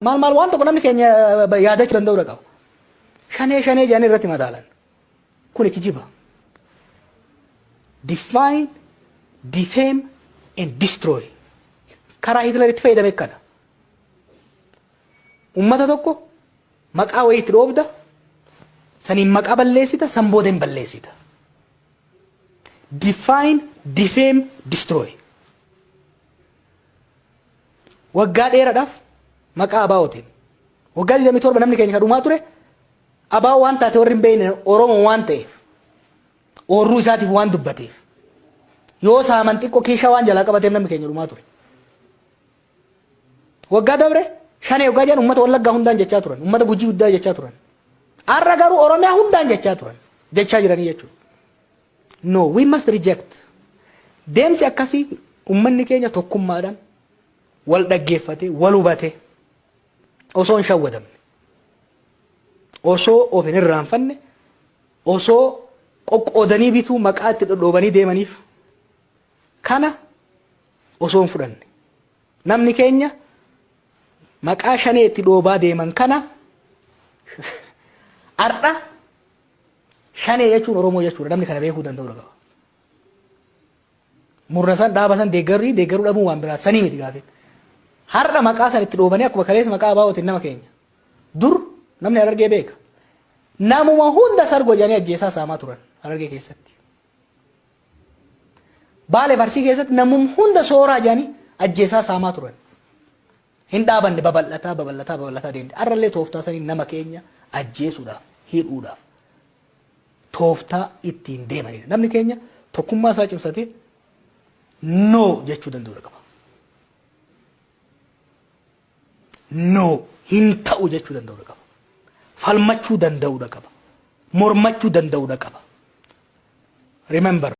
Maal maal waan tokko namni keenya yaadachuu danda'uudha qaba. Shanee shanee jedhanii irratti madaalan. Kuni kijiba. Define, defame and destroy. Karaa Hitler itti fayyadame kana. Ummata tokko maqaa wayii itti dhoobda, saniin maqaa balleessita, san booda hin balleessita. Define, defame, destroy. Waggaa dheeraadhaaf maqaa ABOtiin. Waggaa 27 namni keenya kan dhumaa ture ABO waan taate warri hin beekne Oromoo waan ta'eef, oorruu isaatiif waan dubbateef, yoo saaman xiqqoo keeshaa waan jalaa qabateef namni keenya dhumaa ture. Waggaa dabre shanee waggaa jedhan uummata Wallaggaa hundaan jechaa turan, uummata Gujii hundaa jechaa turan. Har'a garuu Oromiyaa hundaan jechaa turan, jechaa jiranii jechuudha. No, we must reject. Deemsi akkasii uummanni keenya tokkummaadhaan wal dhaggeeffatee, wal hubatee, osoo hin shawwadamne, osoo of hin irraanfanne, osoo qoqqoodanii bituu maqaa itti dhodhoobanii deemaniif kana osoo hin fudhanne. Namni keenya maqaa shanee itti dhoobaa deeman kana har'a shanee jechuun Oromoo jechuudha. Namni kana beekuu danda'u qaba. Murna san, dhaaba san deeggarrii deeggaruu dhabuu waan biraa sanii miti gaafin. Har'a maqaa san itti dhoobanii akkuma kaleessa maqaa ABOtiin nama keenya. Dur namni Harargee beeka. Namuma hunda sargo jedhanii ajjeesaa saamaa turan Harargee keessatti. Baalee Arsii keessatti namuma hunda sooraa jedhanii ajjeesaa saamaa turan. Hin dhaabanne, babal'ataa babal'ataa babal'ataa deemte. Har'allee tooftaa sanii nama keenya ajjeesuudhaaf, hidhuudhaaf tooftaa ittiin deemanidha. Namni keenya tokkummaa isaa cimsatee no jechuu danda'uu qaba. No, hin ta'u jechuu danda'uu qaba. Falmachuu danda'uu qaba. Mormachuu danda'uu qaba. Remember.